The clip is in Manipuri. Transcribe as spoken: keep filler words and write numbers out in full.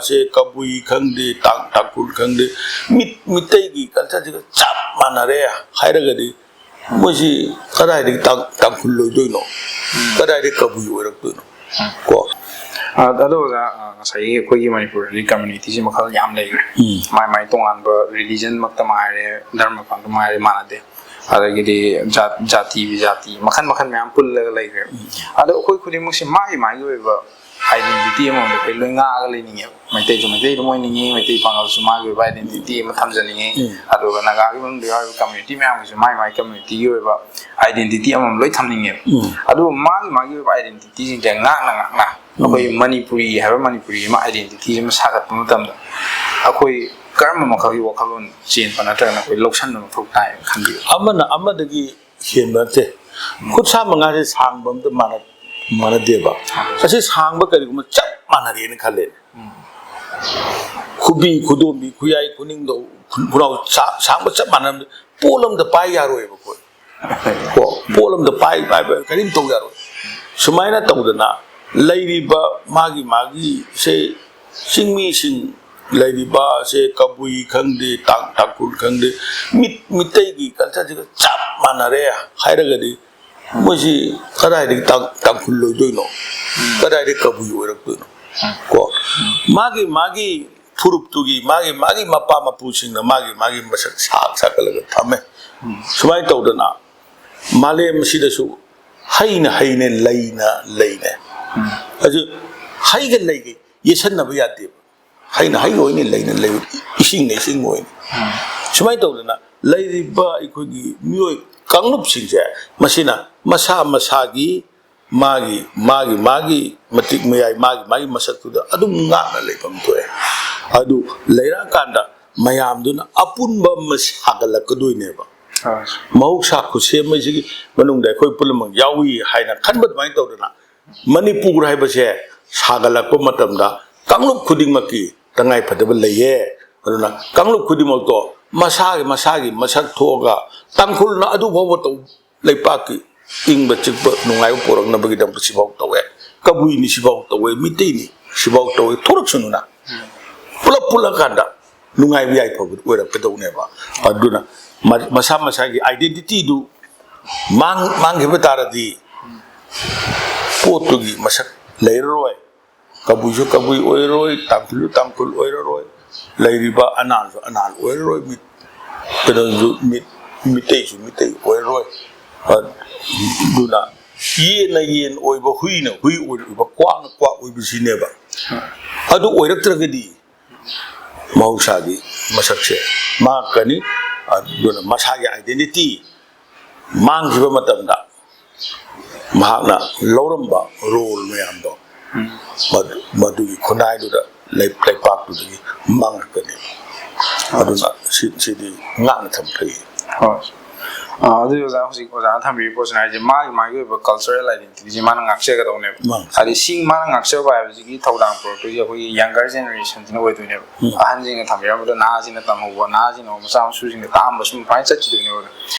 ꯁꯦ ꯀꯕꯨꯏ ꯈꯪꯗꯦ, ꯇꯥꯡ-, ꯇꯥꯡꯈꯨꯜ ꯈꯪꯗꯦ, ꯃꯤꯠ-, ꯃꯤꯇꯩꯒꯤ culture ꯁꯤꯒ ꯆꯞ ꯃꯥꯟꯅꯔꯦ ꯍꯥꯏꯔꯒꯗꯤ, ꯃꯣꯏꯁꯤ ꯀꯗꯥꯏꯗꯒꯤ ꯇꯥꯡ-, ꯇꯥꯡꯈꯨꯜ ꯑꯣꯏꯗꯣꯏꯅꯣ? ꯀꯗꯥꯏꯗꯒꯤ ꯀꯕꯨꯏ ꯑꯣꯏꯔꯛꯇꯣꯏꯅꯣ? ꯀꯣ꯫ ꯑ, ꯑꯗꯣ ꯑꯣꯖꯥ, ꯑ, ꯉꯁꯥꯏꯒꯤ ꯑꯩꯈꯣꯏꯒꯤ ꯃꯅꯤꯄꯨꯔꯗꯗꯤ community ꯁꯤ ꯃꯈꯜ ꯌꯥꯝ ꯂꯩꯈ꯭ꯔꯦ꯫ ꯎꯝ꯫ ꯃꯥꯏ ꯃꯥꯏ ꯇꯣꯉꯥꯟꯕ religion ꯃꯛꯇ ꯃꯉꯥꯏꯔꯦ, ꯙꯔꯃ ꯃꯛꯇ ꯃꯉꯥꯏꯔꯦ, ꯃꯥꯟꯅꯗꯦ꯫ ꯑꯗꯒꯤꯗꯤ ꯖꯥꯠ-, ꯖꯥꯇꯤ ꯕꯤꯖꯥꯇꯤ ꯃꯈꯜ ꯃꯈꯜ ꯃꯌꯥꯝ ꯄꯨꯜꯂꯒ ꯂꯩꯈ꯭ꯔꯦ꯫ ꯎꯝ꯫ ꯑꯗꯣ ꯑꯩꯈꯣꯏ ꯈꯨꯗꯤꯡꯃꯛꯁꯦ ꯃꯥꯒꯤ ꯃꯥꯒꯤ ꯑꯣꯏꯕ identity ꯑꯃꯃꯝꯗ ꯑꯩꯈꯣꯏ ꯂꯣꯏ ꯉꯥꯛꯑꯒ ꯂꯩꯅꯤꯡꯉꯦꯕ꯫ ꯃꯩꯇꯩꯁꯨ ꯃꯩꯇꯩ ꯑꯗꯨꯝ ꯑꯣꯏꯅꯤꯡꯉꯤ, ꯃꯩꯇꯩ ꯄꯥꯉꯜꯁꯨ ꯃꯥꯒꯤ ꯑꯣꯏꯕ identity ꯑꯃ ꯊꯝꯖꯅꯤꯡꯉꯤ꯫ ꯎꯝ꯫ ꯑꯗꯨꯒ ꯅꯥꯒꯥꯒꯤ ꯃꯅꯨꯡꯗ ꯌꯥꯎꯔꯤꯕ community ꯃꯌꯥꯝꯒꯤꯁꯨ ꯃꯥꯒꯤ ꯃꯥꯒꯤ community ꯒꯤ ꯑꯣꯏꯕ identity ꯑꯃꯃꯝ ꯂꯣꯏ ꯊꯝꯅꯤꯡꯉꯦꯕ꯫ ꯎꯝ꯫ ꯑꯗꯨꯕꯨ ꯃꯥꯒꯤ ꯃꯥꯒꯤ ꯑꯣꯏꯕ identity ꯁꯤꯡꯁꯦ ꯉꯥꯛꯅ ꯉꯥꯛꯅ ꯎꯝ꯫ ꯑꯩꯈꯣꯏ ꯃꯅꯤꯄꯨꯔꯤ ꯍꯥꯏꯕ ꯃꯅꯤꯄꯨꯔꯤ ꯑꯃ identity ꯑꯃ ꯁꯥꯒꯠꯄ ꯃꯇꯝꯗ ꯑꯩꯈꯣꯏ ꯀꯔꯝꯕ ꯃꯈꯜꯒꯤ ꯋꯥꯈꯜꯂꯣꯟ ꯆꯦꯟꯕ ꯅꯠꯇ꯭ꯔꯒꯅ ꯑꯩꯈꯣꯏ ꯂꯧꯁꯟꯕ ꯃꯊꯧ ꯇꯥꯏꯅ ꯈꯟꯕꯤꯕ꯭ꯔꯥ? ꯑꯃꯅ ꯑꯃꯗꯒꯤ ꯍꯦꯟꯕ ꯅꯠꯇꯦ꯫ ꯈꯨꯠꯁꯥ ꯃꯉꯥꯁꯦ ꯁꯥꯡꯕ ꯑꯝꯇ ꯃꯥꯟꯅ-, ꯃꯥꯟꯅꯗꯦꯕ꯫ ꯑꯁꯤ ꯁꯥꯡꯕ ꯀꯔꯤꯒꯨꯝꯕ ꯆꯞ ꯃꯥꯟꯅꯔꯦꯅ ꯈꯜꯂꯦ꯫ ꯎꯝ꯫ ꯈꯨꯕꯤ, ꯈꯨꯗꯣꯝꯕꯤ, ꯈꯨꯌꯥꯏ, ꯈꯨꯅꯤꯡꯗꯧ, ꯈꯨ-, ꯈꯨꯅꯥꯎ ꯁꯥ-, ꯁꯥꯡꯕ ꯆꯞ ꯃꯥꯟꯅꯔꯝꯗ ꯄꯣꯠ ꯑꯃꯗ ꯄꯥꯏ ꯌꯥꯔꯣꯏꯕ ꯑꯩꯈꯣꯏ꯫ ꯀꯣ, ꯄꯣꯠ ꯑꯃꯗ ꯄꯥꯏ, ꯄꯥꯏ, ꯄꯥꯏ, ꯀꯔꯤꯝ ꯇꯧ ꯌꯥꯔꯣꯏ꯫ ꯁꯨꯃꯥꯏꯅ ꯇꯧꯗꯅ ꯂꯩꯔꯤꯕ ꯃꯥꯒꯤ ꯃꯥꯒꯤ ꯁꯦ ꯆꯤꯡꯃꯤꯁꯤꯡ ꯂꯩꯔꯤꯕ ꯁꯦ ꯀꯕꯨꯏ ꯈꯪꯗꯦ, ꯇꯥꯡ-, ꯇꯥꯡꯈꯨꯜ ꯈꯪꯗꯦ, ꯃꯤꯠ-, ꯃꯤꯇꯩꯒꯤ culture ꯁꯤꯒ ꯆꯞ ꯃꯥꯟꯅꯔꯦ ꯍꯥꯏꯔꯒꯗꯤ ꯃꯣꯏꯁꯤ ꯀꯗꯥꯏꯗꯒꯤ ꯇꯥꯡ-, ꯇꯥꯡꯈꯨꯜ ꯑꯣꯏꯗꯣꯏꯅꯣ? ꯀꯗꯥꯏꯗꯒꯤ ꯀꯕꯨꯏ ꯑꯣꯏꯔꯛꯇꯣꯏꯅꯣ? ꯀꯣ, ꯃꯥꯒꯤ ꯃꯥꯒꯤ ꯐꯨꯔꯨꯞꯇꯨꯒꯤ, ꯃꯥꯒꯤ ꯃꯥꯒꯤ ꯃꯄꯥ ꯃꯄꯨꯁꯤꯡꯅ ꯃꯥꯒꯤ ꯃꯥꯒꯤ ꯃꯁꯛ ꯁꯥ-, ꯁꯥꯒꯠꯂꯒ ꯊꯝꯃꯦ꯫ ꯁꯨꯃꯥꯏꯅ ꯇꯧꯗꯅ ꯃꯥꯂꯦꯝ ꯑꯁꯤꯗꯁꯨ ꯍꯩꯅ ꯍꯩꯅꯦ, ꯂꯩꯅ ꯂꯩꯅꯦ꯫ ꯑꯗꯨ ꯍꯩꯒ ꯂꯩꯒ ꯌꯦꯠꯁꯟꯅꯕ ꯌꯥꯗꯦꯕ꯫ ꯍꯩꯅ ꯍꯩ ꯑꯣꯏꯅꯤ, ꯂꯩꯅ ꯂꯩ, ꯏꯁꯤꯡꯅ ꯏꯁꯤꯡ ꯑꯣꯏꯅꯤ꯫ ꯁꯨꯃꯥꯏꯅ ꯇꯧꯗꯅ ꯂꯩꯔꯤꯕ ꯑꯩꯈꯣꯏꯒꯤ ꯃꯤꯑꯣꯏ ꯀꯥꯡꯂꯨꯞꯁꯤꯡꯁꯦ, ꯃꯁꯤꯅ ꯃꯁꯥ ꯃꯁꯥꯒꯤ ꯃꯥꯒꯤ, ꯃꯥꯒꯤ, ꯃꯥꯒꯤ ꯃꯇꯤꯛ ꯃꯌꯥꯏ, ꯃꯥꯒꯤ, ꯃꯥꯒꯤ ꯃꯁꯛꯇꯨꯗ ꯑꯗꯨꯝ ꯉꯥꯛꯅ ꯂꯩꯐꯝ ꯊꯣꯛꯑꯦ꯫ ꯑꯗꯨ ꯂꯩꯔꯛꯑꯀꯥꯟꯗ ꯃꯌꯥꯝꯗꯨꯅ ꯑꯄꯨꯟꯕ ꯑꯃ ꯁꯥꯒꯠꯂꯛꯀꯗꯣꯏꯅꯦꯕ꯫ ꯑꯥ꯫ ꯃꯍꯧꯁꯥ ꯈꯨꯠꯁꯦꯝ ꯑꯁꯤꯒꯤ ꯃꯅꯨꯡꯗ ꯑꯩꯈꯣꯏ ꯄꯨꯝꯅꯃꯛ ꯌꯥꯎꯏ ꯍꯥꯏꯅ ꯈꯟꯕ ꯑꯗꯨꯃꯥꯏꯅ ꯇꯧꯗꯅ, ꯃꯅꯤꯄꯨꯔ ꯍꯥꯏꯕꯁꯦ ꯁꯥꯒꯠꯂꯛꯄ ꯃꯇꯝꯗ ꯀꯥꯡꯂꯨꯞ ꯈꯨꯗꯤꯡꯃꯛꯀꯤ ꯇꯉꯥꯏꯐꯗꯕ ꯂꯩꯌꯦ꯫ ꯑꯗꯨꯅ ꯀꯥꯡꯂꯨꯞ ꯈꯨꯗꯤꯡꯃꯛꯇꯣ ꯃꯁꯥꯒꯤ, ꯃꯁꯥꯒꯤ ꯃꯁꯛ ꯊꯣꯛꯑꯒ, ꯇꯥꯡꯈꯨꯜꯅ ꯑꯗꯨ ꯐꯥꯎꯕ ꯇꯧ-, ꯂꯩꯄꯥꯛꯀꯤ ꯏꯪꯕ ꯆꯤꯛꯄ ꯅꯨꯡꯉꯥꯏꯕ ꯄꯨꯔꯛꯅꯕꯒꯤꯗꯃꯛꯇ ꯁꯤꯐꯥꯎ ꯇꯧꯋꯦ, ꯀꯕꯨꯏꯅꯤ ꯁꯤꯐꯥꯎ ꯇꯧꯋꯦ, ꯃꯤꯇꯩꯅꯤ ꯁꯤꯐꯥꯎ ꯇꯧꯏ, ꯊꯣꯔꯛꯁꯅꯨꯅ ꯄꯨꯂꯞ ꯄꯨꯜꯂꯀꯥꯟꯗ ꯅꯨꯡꯉꯥꯏꯕ ꯌꯥꯏꯐꯕꯗꯨ ꯑꯣꯏꯔꯛꯀꯗꯧꯅꯦꯕ꯫ ꯑꯗꯨꯅ ꯃ- ꯃꯁꯥ ꯃꯁꯥꯒꯤ identityꯗꯨ ꯃꯥꯡ ꯃꯥꯡꯈꯤꯕ ꯇꯥꯔꯗꯤ ꯄꯣꯠꯇꯨꯒꯤ ꯃꯁꯛ ꯂꯩꯔꯔꯣꯏ꯫ ꯀꯕꯨꯏꯁꯨ ꯀꯕꯨꯏ ꯑꯣꯏꯔꯔꯣꯏ, ꯇꯥꯡꯈꯨꯜꯁꯨ ꯇꯥꯡꯈꯨꯜ ꯑꯣꯏꯔꯔꯣꯏ, ꯂꯩꯔꯤꯕ ꯑꯅꯥꯜꯁꯨ ꯑꯅꯥꯜ ꯑꯣꯏꯔꯔꯣꯏ, ꯃꯤꯠ ꯀꯩꯅꯣꯁꯨ ꯃꯤꯠ ꯃꯤꯇꯩꯁꯨ ꯃꯤꯇꯩ ꯑꯣꯏꯔꯔꯣꯏ꯫ ꯑꯗꯨꯅ ꯌꯦꯟꯅ ꯌꯦꯟ ꯑꯣꯏꯕ, ꯍꯨꯏꯅ ꯍꯨꯏ ꯑꯣꯏꯕ, ꯀ꯭ꯋꯥꯛꯅ ꯀ꯭ꯋꯥꯛ ꯑꯣꯏꯕꯁꯤꯅꯦꯕ꯫ ꯑꯗꯨ ꯑꯣꯏꯔꯛꯇ꯭ꯔꯒꯗꯤ ꯃꯍꯧꯁꯥꯒꯤ ꯃꯁꯛꯁꯦ ꯃꯥꯡꯉꯛꯀꯅꯤ꯫ ꯑꯗꯨꯅ ꯃꯁꯥꯒꯤ identity ꯃꯥꯡꯈꯤꯕ ꯃꯇꯝꯗ ꯃꯍꯥꯛꯅ ꯂꯧꯔꯝꯕ role ꯃꯌꯥꯝꯗꯣ ꯃꯗꯨ- ꯃꯗꯨꯒꯤ ꯈꯨꯟꯅꯥꯏꯗꯨꯗ ꯂꯩ- ꯂꯩꯄꯥꯛꯇꯨꯗꯒꯤ ꯃꯥꯡꯉꯛꯀꯅꯤ꯫ ꯑꯗꯨꯅ ꯁꯤ- ꯁꯤꯗꯤ ꯉꯥꯛꯅ ꯊꯝꯕ ꯐꯩ꯫ ꯍꯣꯏ꯫ ꯑꯥ, ꯑꯗꯨꯗꯤ ꯑꯣꯖꯥ, ꯍꯧꯖꯤꯛ ꯑꯣꯖꯥꯅ ꯊꯝꯕꯤꯔꯤꯕ ꯄꯣꯠꯁꯤꯅ ꯍꯥꯏꯁꯦ ꯃꯥꯒꯤ ꯃꯥꯒꯤ ꯑꯣꯏꯕ cultural identityꯁꯦ ꯃꯥꯅ ꯉꯥꯛꯆꯒꯗꯧꯅꯦꯕ꯫ ꯃꯥꯅꯤ꯫ ꯍꯥꯏꯗꯤ ꯁꯤ ꯃꯥꯅ ꯉꯥꯛꯆꯕ ꯍꯥꯏꯕꯁꯤꯒꯤ ꯊꯧꯗꯥꯡ ꯄꯨꯔꯛꯇꯣꯏꯁꯦ ꯑꯩꯈꯣꯏꯒꯤ younger generationꯁꯤꯅ ꯑꯣꯏꯗꯣꯏꯅꯦꯕ꯫ ꯑꯍꯟꯁꯤꯡꯅ ꯊꯝꯕꯤꯔꯝꯕꯗꯣ ꯅꯍꯥꯁꯤꯡꯅ ꯇꯝꯍꯧꯕ, ꯅꯍꯥꯁꯤꯡꯅ ꯃꯆꯥ ꯃꯁꯨꯁꯤꯡꯗ ꯇꯥꯛꯑꯝꯕ, ꯁꯨꯝ ꯁꯨꯃꯥꯏꯅ ꯆꯠꯈꯤꯗꯣꯏꯅꯦꯕ꯫